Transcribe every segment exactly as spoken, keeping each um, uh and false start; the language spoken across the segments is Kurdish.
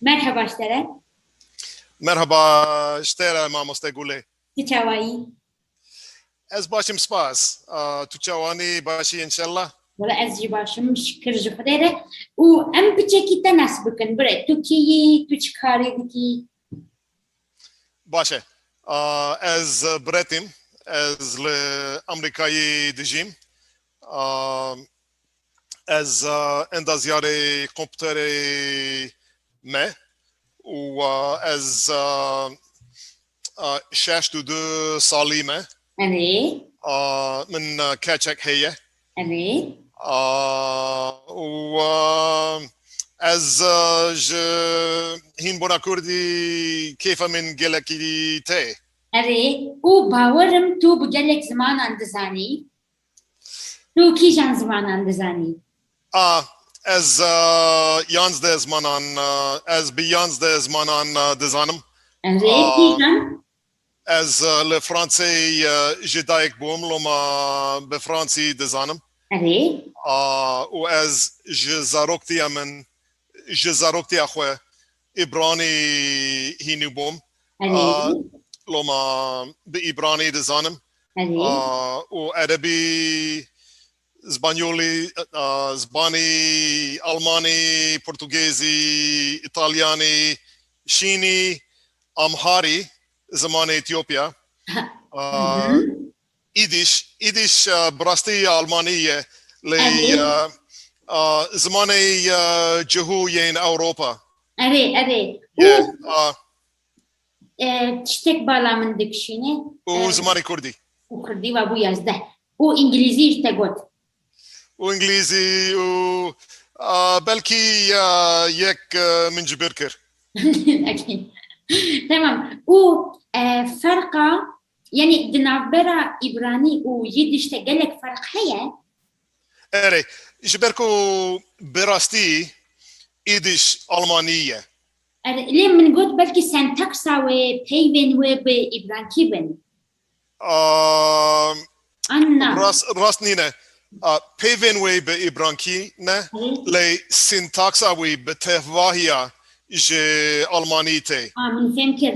Merheba ji te re. Merheba ji te re mamoste Gulê. Tu çawa yî? Ez baş im spas. A, tu çawanî, başî înşellah? Wele ez jî baş im, şikir ji Xwedê re. Û em piçekî te nas bikin. Bire, tu kî yî, tu çi karê dikî? Baş e. A, ez Bretîm. Ez li Amerîkayê dijîm. A, ez, a, endazyarê kompûterê me û, a, ez, a, a, şeşt û du salî me. Erê. A, min, a, keçek heye. Erê. A, û, a, ez, a, ji hînbûna kurdî kêfa min gelekî tê. Erê. Û bawer im tu bi gelek zimanan dizanî. Tu kîjan zimanan dizanî? A, ez, e, yanzdeh zimanan, e, ez bi yanzdeh zimanan, e, dizanim. Erê, A, kîjan? Ez, e, li Fransê, e, ji dayik bûm, loma bi fransî dizanim. Erê. A, û ez ji zaroktiya min, ji zaroktiya xwe îbranî hînî bûm. Erê. A, loma bi îbranî dizanim. Erê. A, û erebî, spanyolî, a, zbanî, almanî, portugêzî, îtalyanî, şînî, amharî, zimanê Etiyopya. A, Hı hı. Îdiş, îdiş, e, bi rastî almanî ye, lê, Erê. e, e, zimanê, e, cihû yên Ewropa. Erê, erê. Ye, Û, a. e, tiştek bala min dikişîne. Û E, zimanê kurdî. Û kurdî wa bû yazdeh. Û îngilîzî ji te got. Û îngilîzî û, a, belkî, e, yek, e, min ji bîr kir. Okey. Tamam. Û, e, ferqa Yanî di navbera îbranî û yîdiş de gelek ferq heye? Erê, ji ber ku bi rastî îdiş almanî ye. Erê, lê min got belkî sentaksa wê, peyvên wê bi îbrankî bin. Am, An na? rast, rast nîne. A, peyvên wê bi îbrankî ne, Hı. lê sintaksa wî bi tevvahiya ji almanî tê. A, min fêm kir.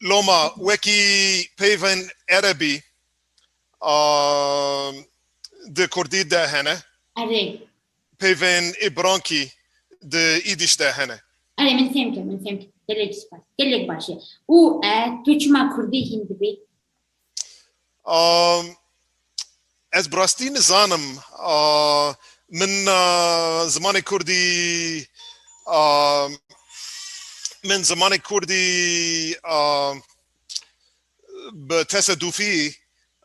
Loma wekî peyvên erebî, a, di kurdî de hene. Erê. Peyvên îbrankî di îdiş de hene. Erê, min fêm kir, min fêm kir. Gelek spas. Gelek baş e. Û, e, tu çima kurdî hîn dibî? A, ez bi rastî nizanim. A, min, a, zimanê kurdî, a, min zimanê kurdî, a, bi tesedufî,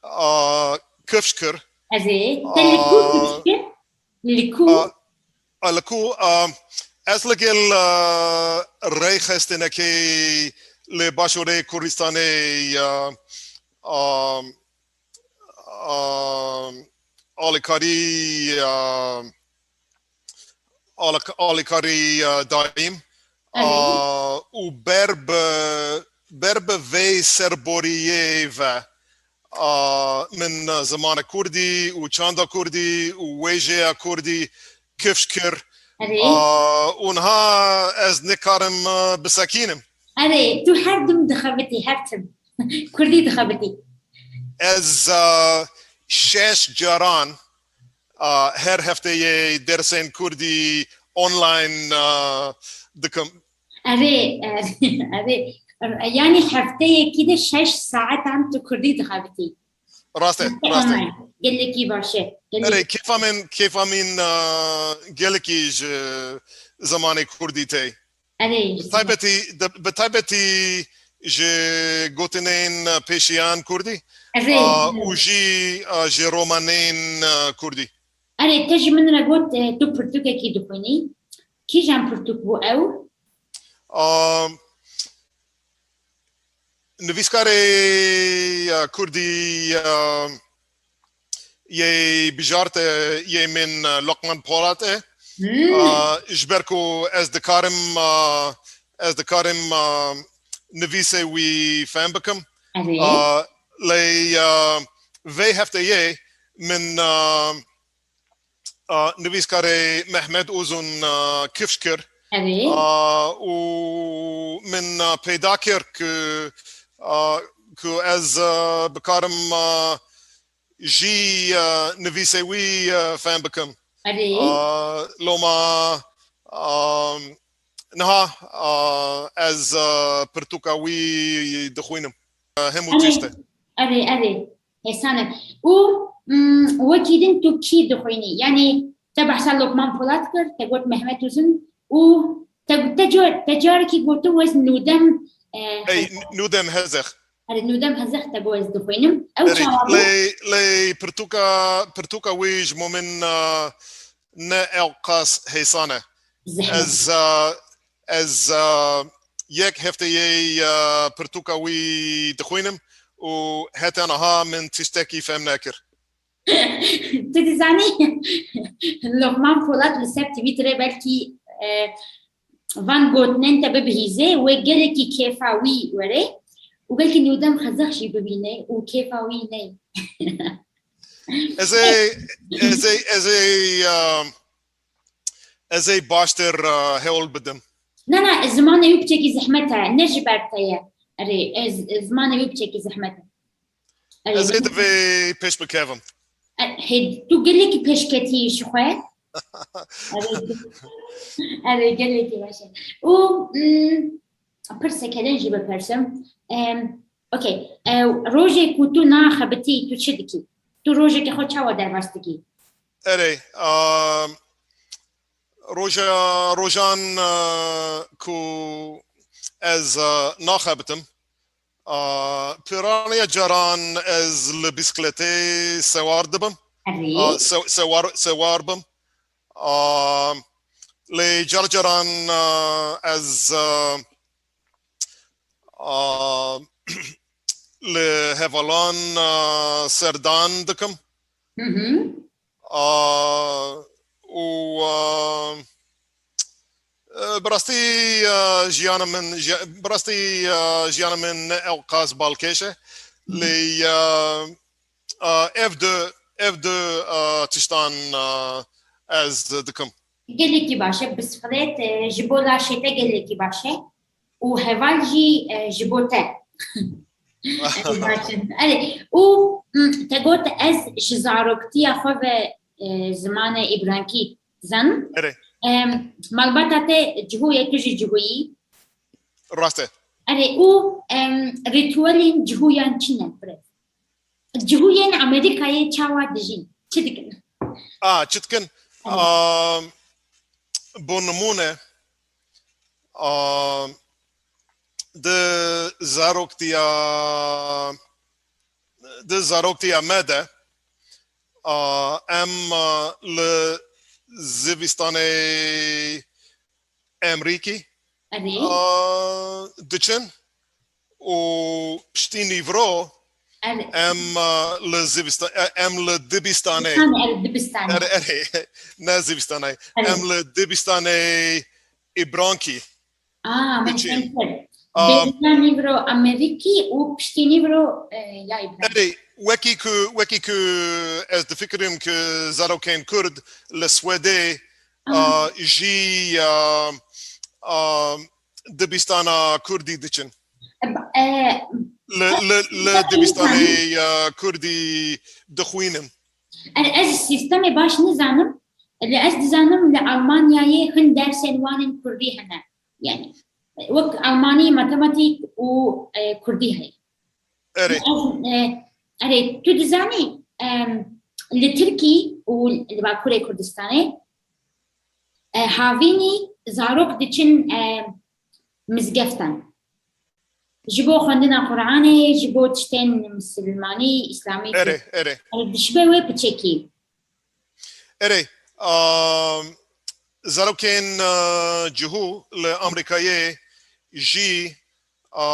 a, kifş kir. Erê, te li ku A, kifş kir? Li ku? A, a, li ku, a, ez li gel, a, rêxistinekê li Başûrê Kurdistanê, a, a, a, alîkarî, a, alîk-, alîkarî, a, dayîm. Erê. A, û ber bi, ber bi vê serboriyê ve, a, min zimanê kurdî û çanda kurdî û wêjeya kurdî kifş kir. Erê. A, û niha ez nikarim, a, bisekînim. Erê, tu her tim dixebitî, her tim. Kurdî dixebitî. Ez, a, şeş caran, a, her hefteyê dersên kurdî online, a, dikim. Erê, erê, erê. Yanî hefteyekî de şeş saetan tu kurdî dixebitî. Rast e, rast e. Online. Gelekî baş e. Gelekî. Erê, kêfa min, kêfa min, a, gelekî ji zimanê kurdî tê. Erê. Bi taybetî, de, bi taybetî ji gotinên pêşiyan kurdî, Erê. a, û jî, a, ji romanên, a, kurdî. Erê, te ji min re got, e, tu pirtûkekî dixwînî. Kîjan pirtûk bû ew? A, nivîskarê, a, kurdî, a, yê bijarte yê min, e, Lokman Polat e. Hmm. A, ji ber ku ez dikarim, a, ez dikarim, a, nivîsê wî fehm bikim. Erê. A, lê, a, vê hefteyê min, a, a, nivîskarê Mehmet Uzun, a, kifş kir. Erê. A, û min, a, peyda kir ku, a, ku ez, a, bikarim, a, jî, a, nivîsê wî, a, fehm bikim. Erê. A, loma, a, niha, a, ez, a, pirtûka wî dixwînim. A, hemû Erê. tişt e. Erê, erê. Hêsan e. Û, mm, wekî din tu kî dixwînî? Yanî te behsa Lokman Polat kir, te got Mehmet Uzun û te, te car-, te carekî gotin wez Nûdem, e, Ey, Hezex. Nûdem Hezex. Erê, Nûdem Hezex te got ez dixwînim. Ew Erê, çawa bû? lê, lê pirtûka, pirtûka wî ji bo min, e, ne ewqas hêsan e. Zehmet. Ez, e, ez, e, yek hefteyê, e, pirtûka wî dixwînim û heta niha min tiştekî fehm nekir. Tu dizanî, Lokman Polat li ser Twitterê belkî, e, van gotinên te bibihîze, wê gelekî kêfa wî were û belkî Nûdem Xezex jî bibîne û kêfa wî neyê. Ez ê, ez ê, ez ê, e, ez ê baştir, e, hewl bidim. Na, na, zimanê wî piçekî zehmet e, ne ji ber te ye. Erê, ez, zimanê wî piçekî zehmet e. Erê, Ez ê divê pêş bikevim. E, hê, tu gelekî pêşketî ji xwe. Erê, erê, gelekî baş e. Û, mm, pirseke din jî bipirsim. Em, okey. E, rojê ku tu naxebitî, tu çi dikî? Tu rojekê xwe çawa derbas dikî? Erê, a, roja, rojan, a, ku ez, a, naxebitim, a, piraniya caran ez li bîsikletê sewar dibim. Erê. A, se-, sewar, sewar bim. A, lê car caran, a, ez, a, a, li hevalan, a, serdan dikim. Hı hı. A, û, a, e, bi rastî, a, jiyana min, ji-, bi rastî, a, jiyana min ne ewqas balkêş e. Hı hı. Lê, a, a, ev du, ev du, a, tiştan, a, ez dikim. Gelekî baş e, bisiklet, e, ji bo laşê te gelekî baş e û heval jî, e, ji bo te. Erê, baş e. Erê, û, mm, te got ez ji zaroktiya xwe ve, e, zimanê îbrankî dizanim. Erê. Em, malbata te cihû ye, tu jî cihû yî. Rast e. Erê, û, em, rîtuelên cihûyan çi ne, birêz? Cihûyên Amerîkayê çawa dijîn? Çi dikin? A, çi dikin? Evet. A, bo nimûne, a, di zaroktiya, di zaroktiya me de, a, em, a, li zivistanê Emrîkî, Erê. a, diçin û piştî nîvro Erê. em, a, li zivista-, e, em li dibistanê. Dibistanê, erê, dibistanê. Erê, erê, ne zivistanê. Erê. Em li dibistanê îbrankî A, me diçin. fehmtir. A, Bêhna nîvro Amerîkî û piştî nîvro, e, ya îbrankî. Erê, wekî ku, wekî ku ez difikirim ku zarokên Kurd li Swêdê, Aha. a, jî, a, a, dibistana Kurdî diçin. E, ba-, e, Li, li, li dibistanê, a, Kurdî dixwînin. E, ez sîstemê baş nizanim. Li ez dizanim li Almanyayê hin dersên wan ên Kurdî hene. Yani, wek Almanî, matematîk û, e, Kurdî heye. Erê. Ez, e, erê, tu dizanî, em, li Tirkî û li Bakurê Kurdistanê, e, havînî zarok diçin, e, mizgeftan. Ji bo xwendina Quranê, ji bo tiştên misilmanî, îslamî. Erê, erê. Erê, dişibe wê piçekî. Erê, a, zarokên, a, cihû li Amerîkayê jî, a,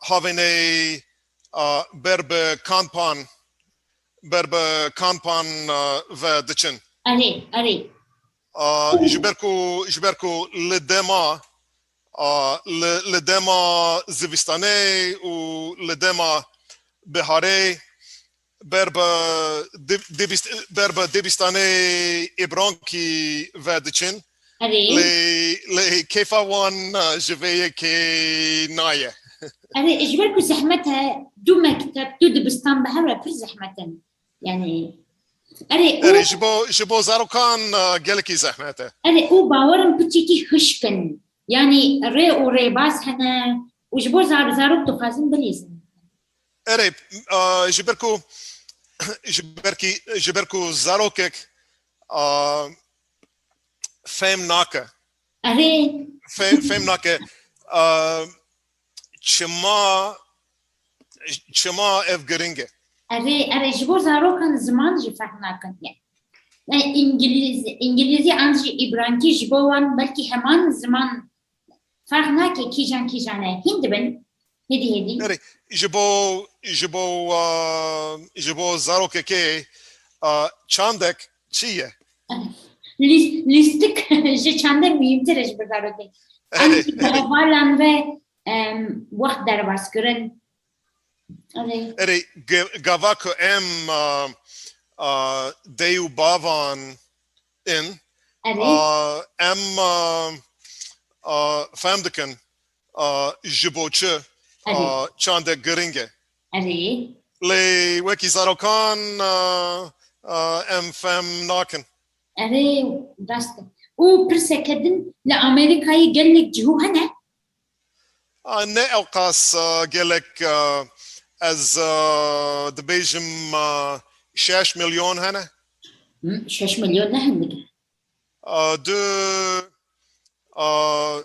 havênê, a, ber bi kampan, ber bi kampan, a, ve diçin. Erê, erê. A, ji ber ku, ji ber ku li dema, a, li, li dema zivistanê û li dema biharê ber bi dib-, dibist-, ber bi dibistanê îbrankî ve diçin. Erê. Lê, lê kêfa wan, e, ji vê yekê naye. Erê, ji ber ku zehmet e, du mekteb, du dibistan bi hev re pir zehmet in. Yani, erê, û Erê, ji bo, ji bo zarokan, e, gelekî zehmet e. Erê, û bawerim piçekî hişk in. Yani, rê û rêbaz hene û ji bo zar-, zarok dixwazin bilîzin. Erê, e, ji ber ku, ji ber kî, ji ber ku zarokek, e, fêm nake. Erê. Fêm, fêm nake. E, çima, çima ev giring e? Erê, erê, ji bo zarokan ziman jî ferq nakin. Yani, yani, îngilîz-, îngilîzî an jî îbrankî ji bo wan belkî heman ziman, ferq nake kîjan kîjan e. Hîn dibin. Hêdî hêdî. Erê, ji bo, ji bo, a, ji bo zarokekê, a, çandek çi ye? Lîs-, lîstik ji çandê muhîmtir e ji bo zarokê. Erê, Em ji erê. Hevalan ve, em, wext derbas kirin. Erê. Erê, ge-, gava ku em, a, a, dey û bavan in, Erê. a, em, a, a, fem dikin, a, ji bo çi, Erê. a, çandek giring e. Erê. Lê wekî zarokan, a, a, em fem nakin. Erê, rast e. Û pirseke din, li Amerîkayê gelek cihû hene? A, ne ewqas, a, gelek, a, ez, a, dibêjim, a, şeş milyon hene. Hı, şeş milyon ne hindik e? A, du, a,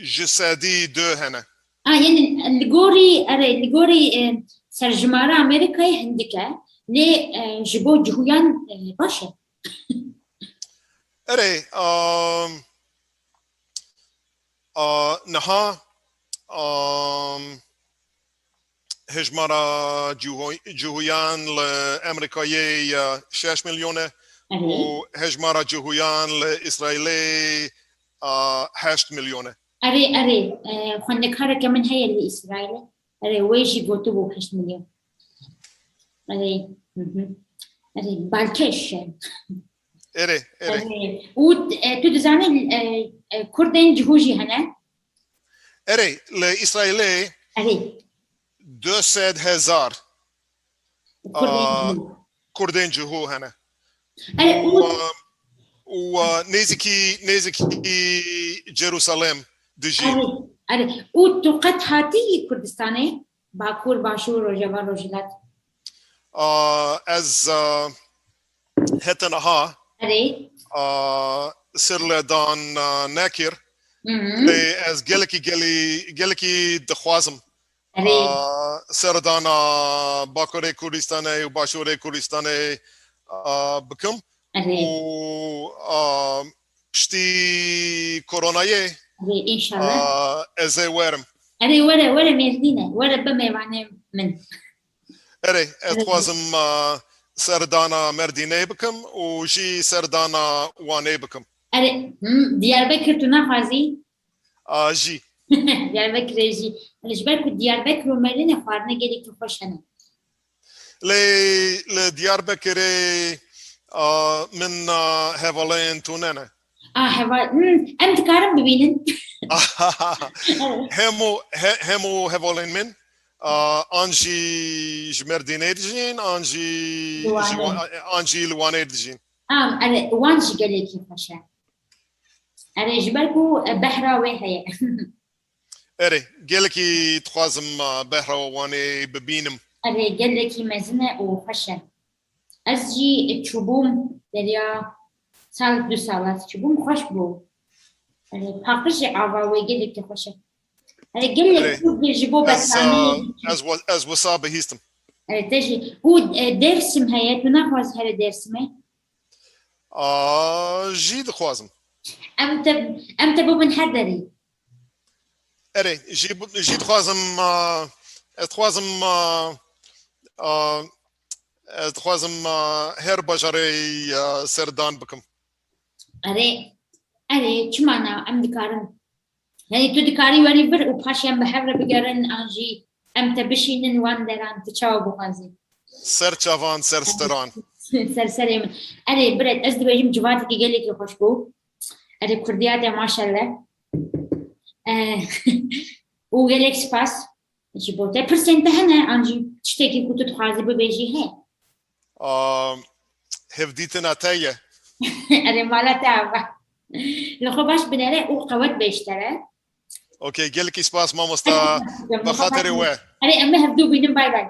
ji sedî du hene. A, yani li gorî, erê, li gorî, e, serjimara Amerîkayê hindik e. Lê, e, ji bo cihûyan, e, baş e. Erê, a, A, niha, a, hejmara cihû-, cihûyan li Amerîkayê ya şeş milyon e Erê. û hejmara cihûyan li Îsraîlê, a, heşt milyon e. Erê, erê, e, xwendekareke min heye li Îsraîlê. Erê, wê jî gotibû heşt milyon. Erê, hı hı. Erê, balkêş e. Erê, erê. Erê. Û, e, tu dizanî, e, e, Kurdên cihû jî hene? Erê, li Îsraîlê Erê. du sed hezar, Kurdên a, cihû. Kurdên cihû hene. Erê, û, û, a, û, a, nêzîkî, nêzîkî Jerusalem dijîn. Erê, erê. Û tu qet hatî Kurdistanê? Bakur, Başûr, Rojava, Rojhilat? A, ez, a, heta niha, Erê. a, serledan, a, nekir. Hı hı. Lê ez gelekî, gelî-, gelekî dixwazim. Erê. A, serdana Bakurê Kurdistanê û Başûrê Kurdistanê, a, bikim. Erê. Û, a, piştî koronayê, Erê, înşallah. a, ez ê werim. Erê, were, were Mêrdînê, were be mêvanê min. Erê, ez Erê. dixwazim, a, serdana Mêrdînê bikim û jî serdana Wanê bikim. Erê, hmm, Diyarbekir tu naxwazî? A, jî. Diyarbekirê jî. Ji ber ku Diyarbekir û Mêrdînê xwarinê gelekî xweş hene. Lê li Diyarbekirê, a, min, a, hevalên tune ne. A, heva-, hmm, em dikarin bibînin. Hemû, he-, hemû hevalên min, a, an jî ji Mêrdînê dijîn, an jî Li ji Wanê. Wa-, an jî li Wanê dijîn. A, erê, wan jî gelekî xweş e. Erê, ji ber ku, e, behra wê heye. Erê, gelekî dixwazim, e, behra Wanê bibînim. Erê, gelekî mezin e û xweş e. Ez jî çûbûm beriya sal, du sal ez çûbûm, xweş bû. Erê, paqijê ava wê gelekî xweş e. Erê, gelek Erê, Kurd ji bo ez, betanî. e, ez we-, ez wisa bihîstim. Erê, te jî. Û, e, Dêrsim heye, tu naxwazî here Dêrsimê? A, jî dixwazim. Em te, em te bibin her derî. Erê, jî, jî dixwazim, a, ez dixwazim, a, a, ez dixwazim, a, her bajarê, a, serdan bikim. Erê, erê, çima na, em dikarin. Yani tu dikarî werî vir û paşê em bi hev re bigerin, an jî em te bişînin wan deran, tu çawa bixwazî? Ser çavan, ser steran. Ser serê min. Erê, biret, ez dibêjim civatekî gelekî xweş bû. Erê kurdiya te maşallah. E, û gelek spas ji bo te. Pirsên te hene an jî tiştekî ku tu dixwazî bibêjî heye? Aa, hevdîtina te ye. Erê mala te ava. Li xwe baş binere û qewet be ji te re. Okey, gelekî spas mamosta. Bi xatirê we. Erê em ê hevdû bînin, bay bay.